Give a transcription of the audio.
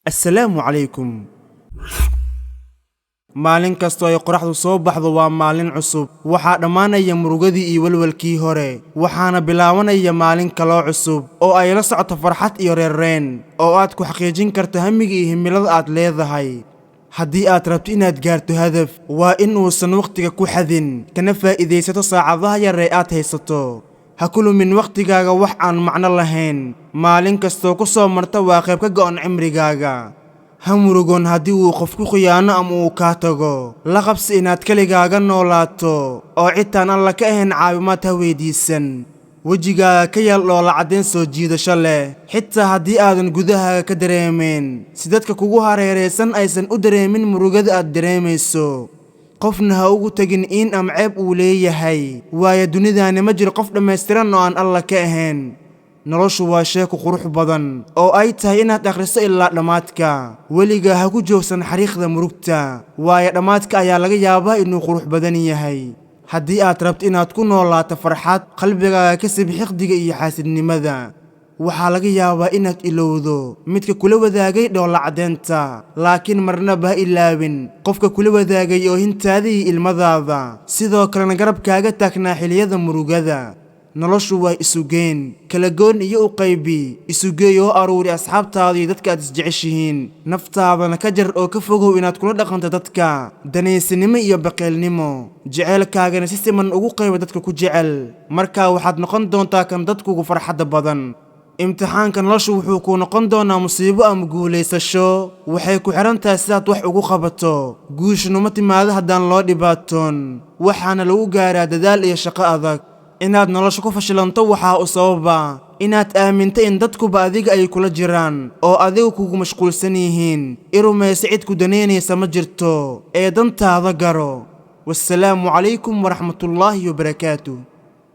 Assalaamu calaykum. Maalin kastoo ay qoraxdu soo baxdo waa maalin cusub. Waxaa dhammaanaya murugadii iyo welwelkii hore, waxaana bilaabanaya maalin kaloo cusub oo ay la socoto farxad iyo reerreen, oo aad ku xaqiijin karto hamiga iyo himilada aad leedahay. Haddii aad rabto inaad gaarto hadaf, waa in uusan wakhtiga ku xadin, kana faa'iidaysato saacadaha yar ee aad haysato. Ha ku lumin wakhtigaaga wax aan macno lahayn. Maalin kastoo ku soo marta waa qayb ka go'an cimrigaaga. Ha murugoon haddii uu qof ku khiyaano ama uu kaa tago. La qabsi inaad keligaaga noolaato oo citaan Alla ka ahayn caawimaad ha weydiisan. Wejigaaga ka yeel dhoola caddayn soo jiidasho leh, xitaa haddii aadan gudahaaga ka dareemayn, si dadka kugu hareeraysan aysan u dareemin murugada aad dareemayso. Qofna ha ugu tegin in ama ceeb uu leeyahay, waayo dunidaani ma jiro qof dhammaystiran oo aan Alla ka ahayn. Noloshu waa sheeko qurux badan oo ay tahay inaad akhriso ilaa dhammaadka. Weligaa ha ku joogsan xariiqda murugta, waayo dhammaadka ayaa laga yaabaa inuu qurux badan yahay. Haddii aad rabto inaad ku noolaato farxad, qalbigaaga ka sib xiqdiga iyo xaasidnimada. Waxaa laga yaabaa inaad ilowdo midka kula wadaagay dhoolla caddeynta, laakiin marnaba ha ilaawin qofka kula wadaagay oohintaada iyo ilmadaada, sidoo kalena garabkaaga taagnaa xilliyada murugada. Noloshu waa isugeyn, kala goon iyo u qaybi. Isugeey oo aruuri asxaabtaada iyo dadka aad isjeceshihiin. Naftaadana ka jar oo ka fogow inaad kula dhaqanto dadka danaysanimo iyo baqeelnimo. Jeceylkaagana si siman ugu qayba dadka ku jecel. Markaa waxaad noqon doontaa kan dadkugu farxadda badan. Imtixaanka noloshu wuxuu kuu noqon doonaa musiibo ama guulaysasho. Waxay ku xidhan tahay sidaad wax ugu qabato. Guushuna ma timaado haddaan loo dhibaatoon, waxaana lagu gaaraa dadaal iyo shaqo adag. Inaad nolosha ku fashilanto waxaa u sababa inaad aaminto in dadkuba adiga ay kula jiraan oo adiga kugu mashquulsan yihiin. I rumayso, cid ku danaynaysa ma jirto ee dantaada garo. Wassalaamu calaykum waraxmatullaahi wabarakaatu.